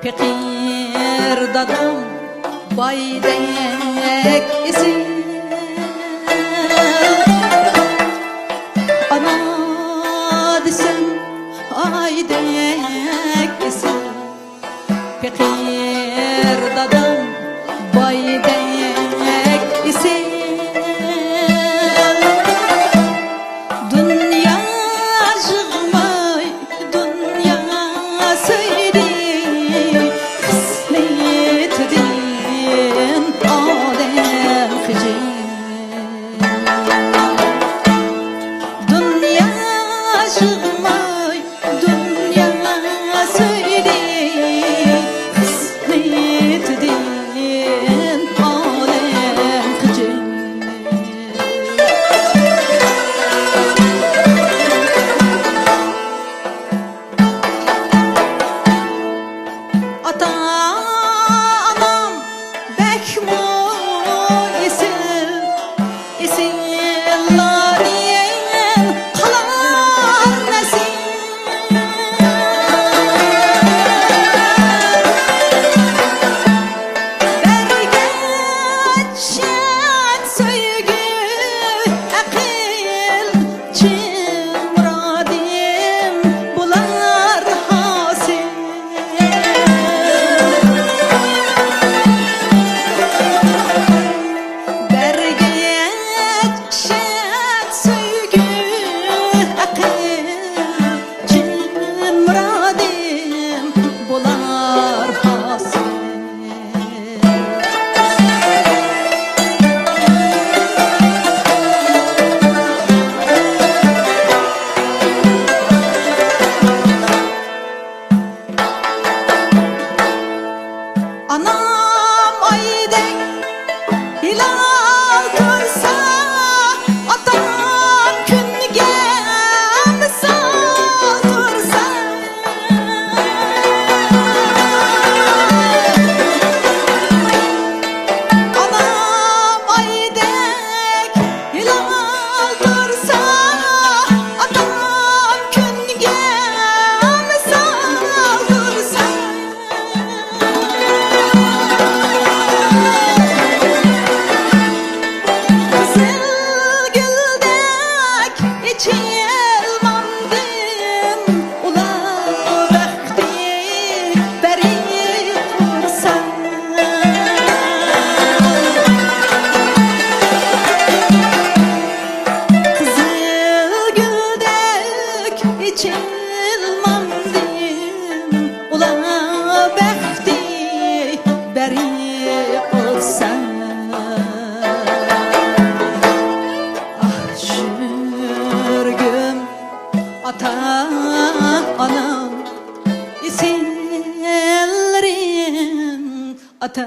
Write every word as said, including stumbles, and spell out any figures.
پېقىر دادام بايدەك ئېسىل، ئانا دېسەم ئايدەك ئېسىل. پېقىر دادام بايدەك ئېسىل، دۇنيا يىغماي دۇنيا سۆيدى، خىسلىتىدىن ئالەم خىجىل. دۇنيا يىغماي دۇنيا سۆيدى، خىسلىتىدىن ئالەم خىجىل. ئاتا-ئانام بەكمۇ ئېسىل، ئېسىللارنىڭ قالار نەسىل. بەرگەچ شەت سۆيگۈ ئەقىل، چىن مۇرادىم بولار ھاسىل. بەرگەچ شەت سۆيگۈ ئەقىل، چىن مۇرادىم بولار ھاسىل. ئانام ئايدەك ھىلال تۇرسا، ئاتام كۈنگە مىسال تۇرسا. ئانام ئايدەك ھىلال تۇرسا، ئاتام كۈنگە مىسال تۇرسا. قىزىل گۈلدەك ئېچىلمامدىم، ئۇلار بەختى بەرىپ تۇرسا. قىزىل گۈلدەك ئېچىلمامدىم، ئۇلار بەختى بەرىپ تۇرسا. ئاھ، شۈرگۈم ئاتا-ئانام، ئېسىللىرىم ئاتا.